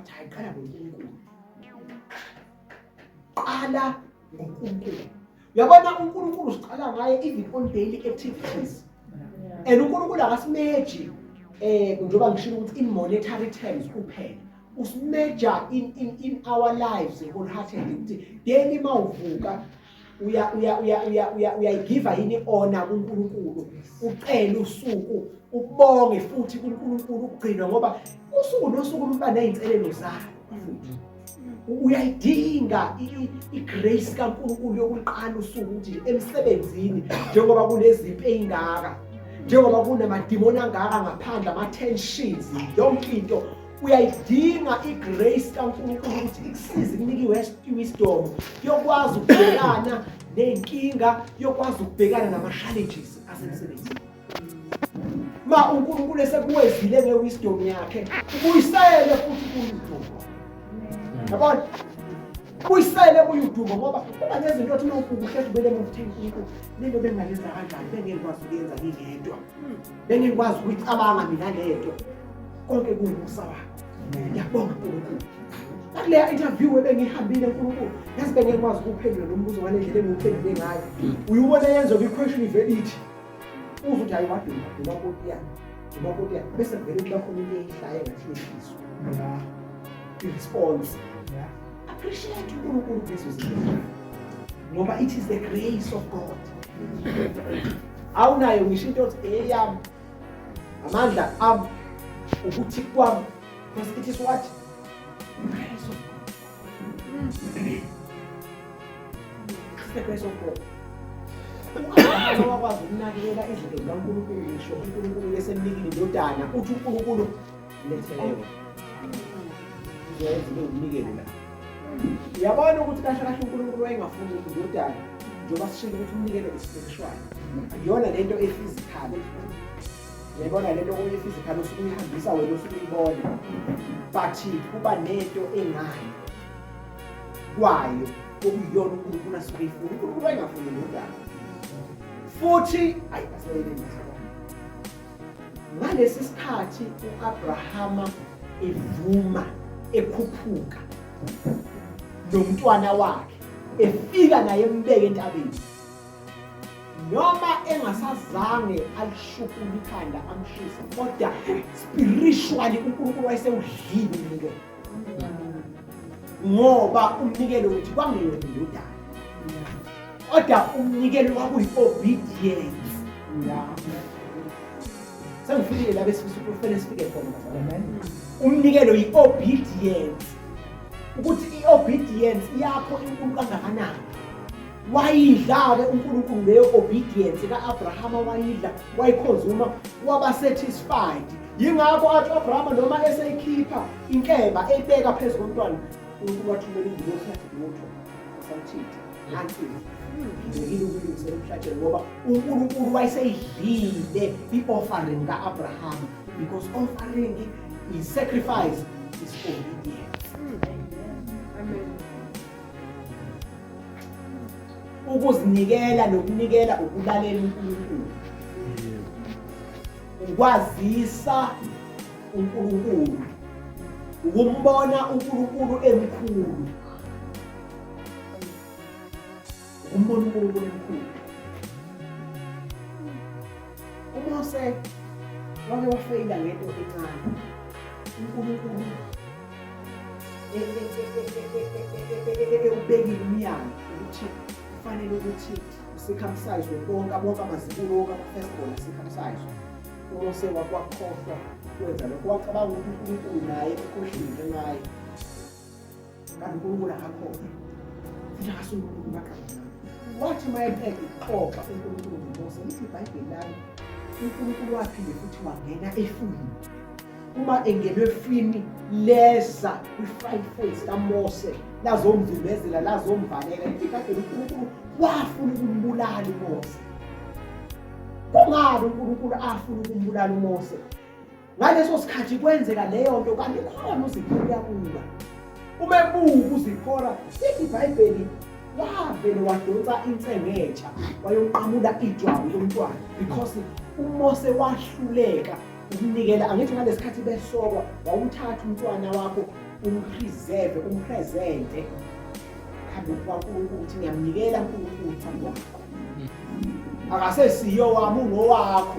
But hayi, qala ngoNkulunkulu, qala ngoNkulunkulu. Uyabona, uNkulunkulu siqala ngaye even on daily activities, and uNkulunkulu akasimeji njengoba ngishilo ukuthi in monetary terms kuphela, usimeja in our lives wholeheartedly, ukuthi daily mawuvuka uya uya uya uya uya uyayigiva yini honor kuNkulunkulu, ucele usuku, ubonge futhi kuNkulunkulu ukugcinwa, ngoba usuku nosuku luba nezinselelo zalo. Futhi uyayidinga i-grace kaNkulunkulu yokuqala usuku, ukuthi emsebenzini njengoba kunezimpi ey'ngaka, njengoba kunamadimoni angaka ngaphandle, ama-tensions, yonke into, uyayidinga i-grace kaNkulunkulu ukuthi ikusize, ikunike i-wisdom yokwazi ukubhekana ney'nkinga, yokwazi ukubhekana nama-challenges asemsebenzini. Ma uNkulunkulu esekuwezile nge-wisdom yakhe, ubuyisele futhi kuyidumo, yabona, buyisele kuyudumo, ngoba kuba nezinto othi uma uhlezi ubele emuva uthi, "Nkulunkulu, lento bengingayenza kanjani? Bengingikwazi ukuyenza ngingedwa, bengingikwazi ukuyicabanga mina lento. Konke kuwumusa wakho, ngiyabonga Nkulunkulu." Nakuleya interview ebengihambile, "Nkulunkulu, yazi bengingikwazi ukuphendula lo mbuzo ngale ndlela engiwuphendule ngayo." Uyubona yenza kwi-question ivele ithi uze uthi, "Hayi, waduma duma kotiyana, duma kotiyana," bese kuvele kuba khona into eyihlaye ngathi yehliswa i-response. Appreciate uNkulunkulu kulezo zinto, ngoba it is the grace of God. Awunayo ngisho into othi eyami, amandla ami, ukuthi kwami, because it is what? Grace of God. It's the grace of God. U-Abrahama wakwazi ukunakekela izinto zikaNkulunkulu ngisho uNkulunkulu esemnikile indodana. Uthi uNkulunkulu, "Lethele yona, uzoyenza ibe umnikelo la." Uyabona ukuthi kahle kahle uNkulunkulu wayengafuni ukuthi indodana, njengoba sishilo ukuthi umnikelo is-spiritual, akuyona lento e-physical. Uyayibona lento oyi-physical usuke uyihambisa wena, usuke uyibona, but kuba nento engayo kwayo okuyiyona uNkulunkulu asuke eyifuna. UNkulunkulu wayengafuni indodana futhi. Ayi, asibeyeleni bazalwane. Ngalesi sikhathi u-Abrahama evuma, ekhuphuka nomntwana wakhe, efika naye embeke entabeni, noma engasazange alishukule ikhanda amshise, kodwa spiritually uNkulunkulu wayesewudlile umnikelo, ngoba umnikelo wethu kwangeyona indodana, kodwa umnikelo kwakuyi-obedience. Sengifikile la besifisa ukufanele sifike khona, bazalwane. Umnikelo yi-obedience, ukuthi i-obedience yakho inkulu kangakanani. Wayidla-ke uNkulunkulu leyo obedience ka-Abrahama, wayidla, wayikhonzuma, waba satisfied. Yingakho athi u-Abrahama noma eseyikhipha inkemba eyibeka phezu komntwana, uNkulunkulu wathumela ingilosi yathi, "Lutho, asamthinti, nansi ngibekile ukulungisela umhlatshelo," ngoba uNkulunkulu wayeseyidlile i-offering ka-Abrahama, because offering is sacrifice, is obedience. Amen. Ukuzinikela nokunikela ukulalela uNkulunkulu, ukwazisa uNkulunkulu, ukumbona uNkulunkulu emkhulu, ukumbona uNkulunkulu emkhulu. UMose wake wafeyila ngento encane, uNkulunkulu ewubekile umyalo ukuthi kufanele ukuthi u-circumcise bonke, bonke amazibulo, wonke ama-firstborn a-circumcise. UMose wakwakhohlwa kwenza lokho, wacabanga ukuthi uNkulunkulu naye ukhohliwe njengaye, kanti uNkulunkulu akakhohlwa futhi akasuye uNkulunkulu waqamba. Wathi uma eqeda ukuxoxa uNkulunkulu noMose, lithi iBhayibheli lami, uNkulunkulu waphinde futhi wangena efwini. Uma engenwe efwini, leza kwi-front face kaMose, lazomvimbezela, lazomvalela. Lithi iBhayibheli uNkulunkulu wafuna ukumbulala uMose. Kungani uNkulunkulu afuna ukumbulala uMose ngaleso sikhathi kwenzeka leyo nto, kanti khona uZiphora uyabuka? Uma ebuka uZiphora, lithi iBhayibheli wavele wadonsa insengetsha, wayonqamula ijwabu lomntwana, because uMose wahluleka. Ukunikela angithi ngalesikhathi besokwa wawuthatha umntwana wakho umpreserve, umpresente phambi kukaNkulunkulu ukuthi ngiyamnikela uNkulunkulu phambi kwakho. Akasesiyo wami ungowakho.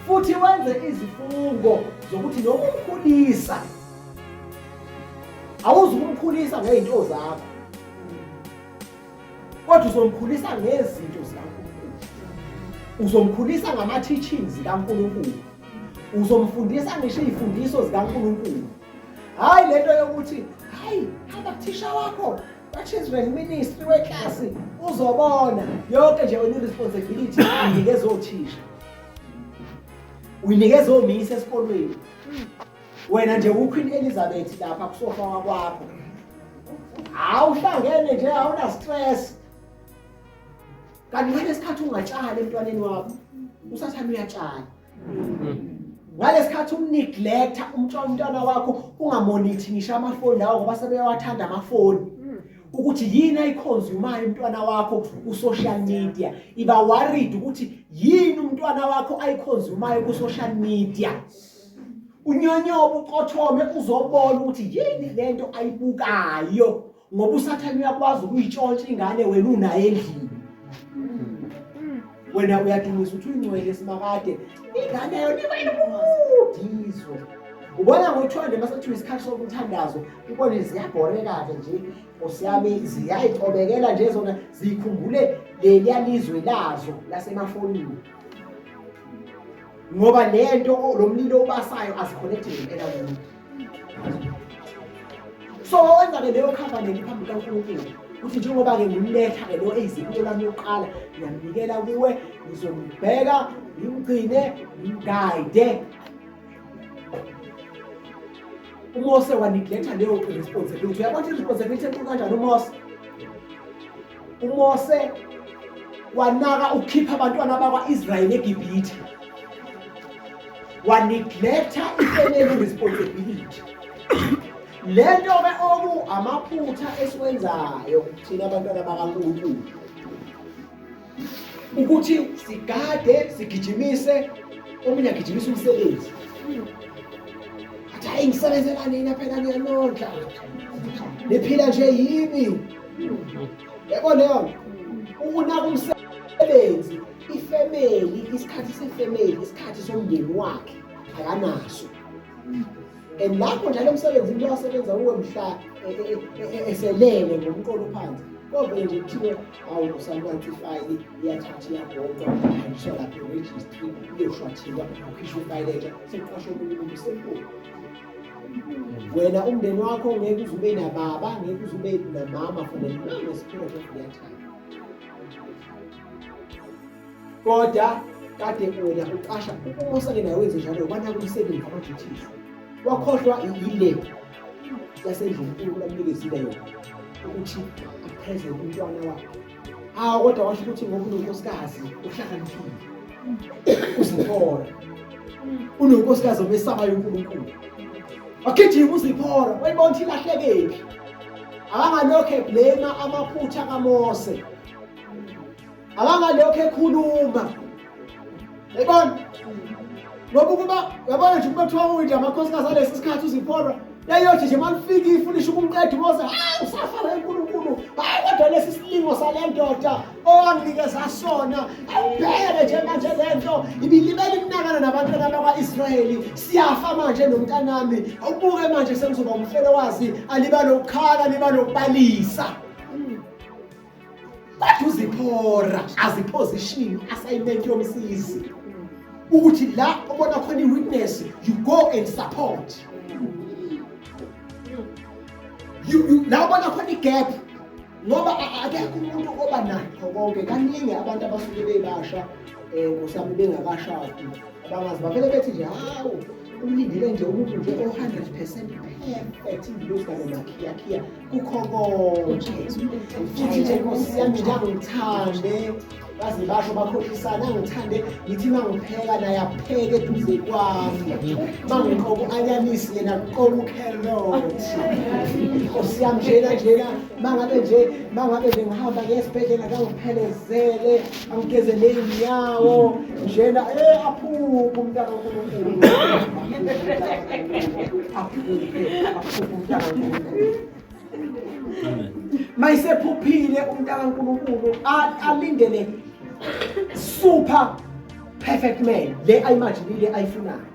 Futhi wenze izifungo zokuthi noma umkhulisa awuzukumkhulisa ngey'nto zakho kodwa uzomkhulisa ngezinto zikaNkulunkulu, uzomkhulisa ngama-teachings kaNkulunkulu, uzomfundisa ngisho iy'fundiso zikaNkulunkulu. Hhayi lento yokuthi hayi hamba kuthisha wakho ka-children ministry weklasi uzobona yonke nje wena i-responsibility uyinikeza othisha, uyinikeza omisa esikolweni. Wena nje uQueen Elizabeth lapha kusofa wakwakho. Awuhlangene nje awuna stress. Kanti ngalesikhathi ungatshala emntwaneni wakho, usathane uyatshala. Ngalesikhathi umneglecta umntwana wakho ungamonithi ngisho amafoni lawo ngoba sebeyawathanda amafoni. Ukuthi yini ayiconsumayo umntwana wakho ku-social media. Iba worried ukuthi yini umntwana wakho ayiconsumayo ku-social media. Unyonyoba uqothome uzobona ukuthi yini lento ayibukayo ngoba uSathane uyakwazi ukuyitshontsha ingane wena unaye endlini. Wena uyadumisa uthi uyingcwele simakade ingane yona ibayibudizwe. Ubona ngothiwa nje mase kuthiwa isikhathi sokuthandazo ubone ziyabhoreka-ke nje Nkosi yami ziyayicobekela nje zona zikhumbule leliya lizwe lazo lasemafonini. Ngoba lento lo mlilo obasayo aziconnect ngempela kuyo. So wenza ke leyo covenant phambi kukaNkulunkulu ukuthi njengoba-ke ngimletha-ke lo eyizibulo lami yokuqala ngiyamnikela kuwe ngizombheka ngimgcine ngimgayide. UMose waneglecta leyo responsibility. Uyabona i-responsibility enkulu kanjani uMose? UMose wanaka ukukhipha abantwana bakwa-Israyeli eGibhithe, waneglecta i-family responsibility. Le nto-ke oku amaphutha esiwenzayo thina abantwana bakaNkulunkulu ukuthi sigade sigijimise omunye agijimisa umsebenzi athi hayi ngisebenzela nina phela niyanondla niphila nje yimi yebo leyo ukunaka umsebenzi ifemeli isikhathi sefemeli isikhathi somndeni wakhe akanaso and lapho njalo emsebenzini into asebenza uwe mhla eselele ngomqolo phansi kovele nje kuthiwe awu usanansi ifayili iyathatha iyagoqwa ihanjiswa lapha erejistri iyoshwathilwa ukhishwa ifayili entsha sekuqashwa omunye umuntu senkulu wena umndeni wakho ngeke uze ube nababa ngeke uze ube namama for the longest period of their time kodwa kade wena uqasha uMose-ke naye wenze njalo wanaka umsebenzi ama-duties wakhohlwa yile yasendlini uNkulunkulu amnikezile yona ukuthi apresent umntwana wakhe. Hawu kodwa washo ukuthi ngoba unonkosikazi uhlakaniphile uZiphora unonkosikazi omesabayo uNkulunkulu wagijima uZiphora wayibona ukuthi ilahlekephi akangalokhu eblame amaphutha kaMose akangalokhu ekhuluma yayibona ngoba ukuba uyabona nje ukuba kuthiwa uyidla amakhosikazi alesi sikhathi uZiphora yayothi nje malifika ifu lisho ukumqeda uMose hayi usafa weNkulunkulu hayi kodwa lesi silingo sale ndoda owanginikeza sona awubheke nje manje le nto ibilimele ikunakana nabantwana bakwa-Israyeli siyafa manje nomntanami awubuke manje sengizoba umfelokazi aliba nokukhala liba nokubalisa Kodwa uZiphora aziposition assignment yomsizi ukuthi la ubona khona i-witness you go and support you la ubona khona i-gap ngoba akekho umuntu oba nakho konke kaningi abantu abasuke bebasha um nkosi bengakashadi abangazi bavele bethi nje hawu ulindele nje umuntu nje o-100% perfect ingilosi kanye nakhiyakhiya kukho konke futhi nje nkosi yami nje angithande baze basho bakhohlisana angithande ngithi uma ngipheka naye apheke eduze kwami uma ngiqoka u-anyanisi yena kuqoka ukherothi. Nkosi yami, njena njena, mangabe nje ngihamba ngesibhedlela kangiphelezele, angigeze ney'nyawo njena, aphuphe umntaka kaNkulunkulu, aphuphe umntaka kaNkulunkulu. Mayisephuphile umntaka kaNkulunkulu alindele super perfect man le ayimaginile ayifunayo.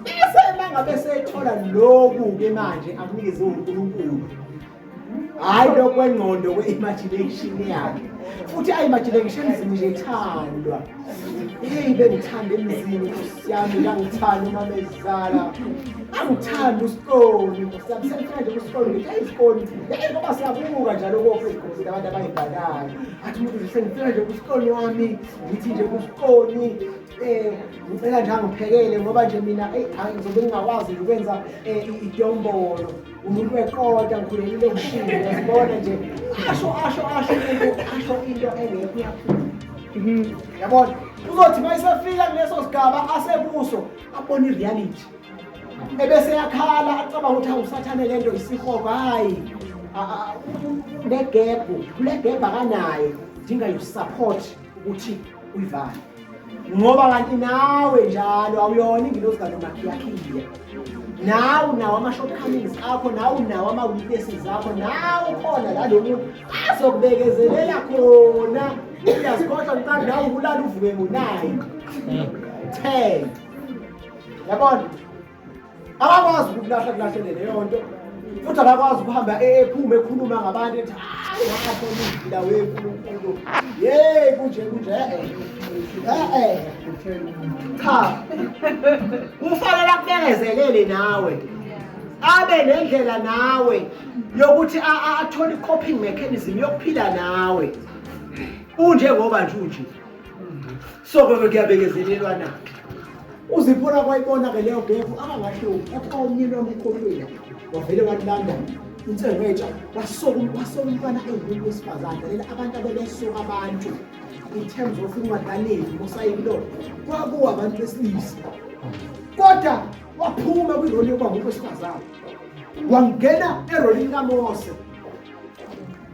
Bese mangabe sethola lokhu ke manje akunikeze uNkulunkulu, hayi lokwengqondo kwe-imagination yakhe, futhi ayimagination emzini nje ethandwa. Hey, bengithanda emzini Nkosi yami, ngangithanda umama ezala, angithanda uSikoni Nkosi yami, sengifika nje kuSikoni ngithi hey Sikoni, hey ngoba siyabuka njalo ko-Facebook abantu abayibhalayo, athi umuntu sengifika nje kuSikoni wami, ngithi nje kuSikoni ngicela nje angiphekele ngoba nje mina ngizobe ngingakwazi nje ukwenza idombolo, umuntu weqota ngikhulelile kushini, uyazibona nje, asho asho asho umuntu asho into engekho uyaphuma. Yabona, uzothi mayisefika kuleso sigaba asekuso abone i-reality, ebese yakhala acabanga ukuthi awusathane lento isihogo. Hayi, unegebhu, kule gebhu akanayo, dinga your support ukuthi uyivale, ngoba kanti nawe njalo awuyona ingilosi kanomakhiyakhiya, nawe unawo ama-shortcomings akho, nawe unawo ama-weaknesses akho, nawe ukhona la lo muntu azokubekezelela khona. Uyazikhohlwa mntana, nawe ukulala uvuke ngo-9 10. Yabona, akakwazi ukulahla kulahlele leyo nto, futhi akakwazi ukuhamba ephume ekhuluma ngabantu ethi hayi ngasho izwi weNkulunkulu, yey kunje kunje, cha, kufanele akubekezelele nawe, abe nendlela nawe yokuthi athole i-coping mechanism yokuphila nawe unjengoba nje unje. So ke kuyabekezelelwa na uZiphora kwayibona ke leyo gebhu, akangahluphi athi awumyeni wami ukhohlwile, wavele walanda insengo entsha, wasoka umntwana engumuntu wesifazane. Lalela, abantu abebesoka abantu in terms of incwadi kaLevi lo kwakuwa abantu besilisa, kodwa waphuma kwi-role yokuba ngumuntu wesifazane wangena erolini kaMose,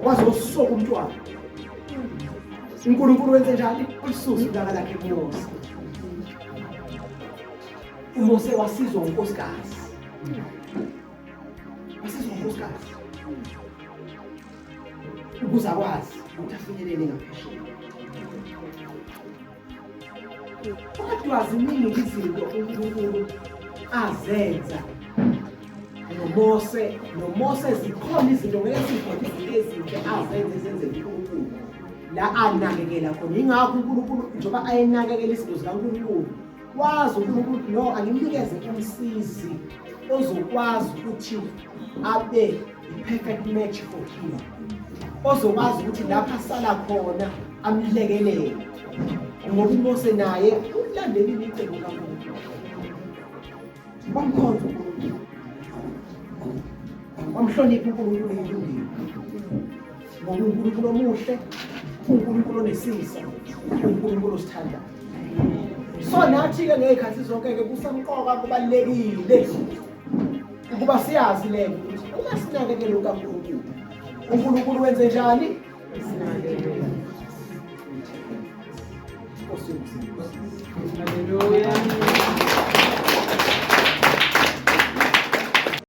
wazosoka umntwana. uNkulunkulu wenze njani? Ulisusa ulaka lakhe kuMose. uMose wasizwa unkosikazi, wasizwa unkosikazi ukuze akwazi ukuthi afinyelele ngaphesheya. Kodwa ziningi izinto uNkulunkulu azenza noMose, noMose zikhona izinto, ngeke sikhona izinto ezinhle azenze ezenzela uNkulunkulu la anakekela khona. Yingakho uNkulunkulu njengoba ayenakekela izinto zikaNkulunkulu, wazi uNkulunkulu no angimnikeze umsizi ozokwazi ukuthi abe i-perfect match for him, ozokwazi ukuthi lapha asala khona amlekelele, ngoba uMose naye ulandelile icebo kaNkulunkulu, wamkhonza uNkulunkulu, wamhlonipha uNkulunkulu ngilungile, ngoba uNkulunkulu omuhle, uNkulunkulu onesisa, uNkulunkulu osithandayo. So nathi-ke ngey'khathi zonke-ke kusemqoka, kubalulekile ukuba siyazi le ukuthi uma sinakekela ukaNkulunkulu, uNkulunkulu wenze njani? Sinakekela. Nkosi. Hallelujah.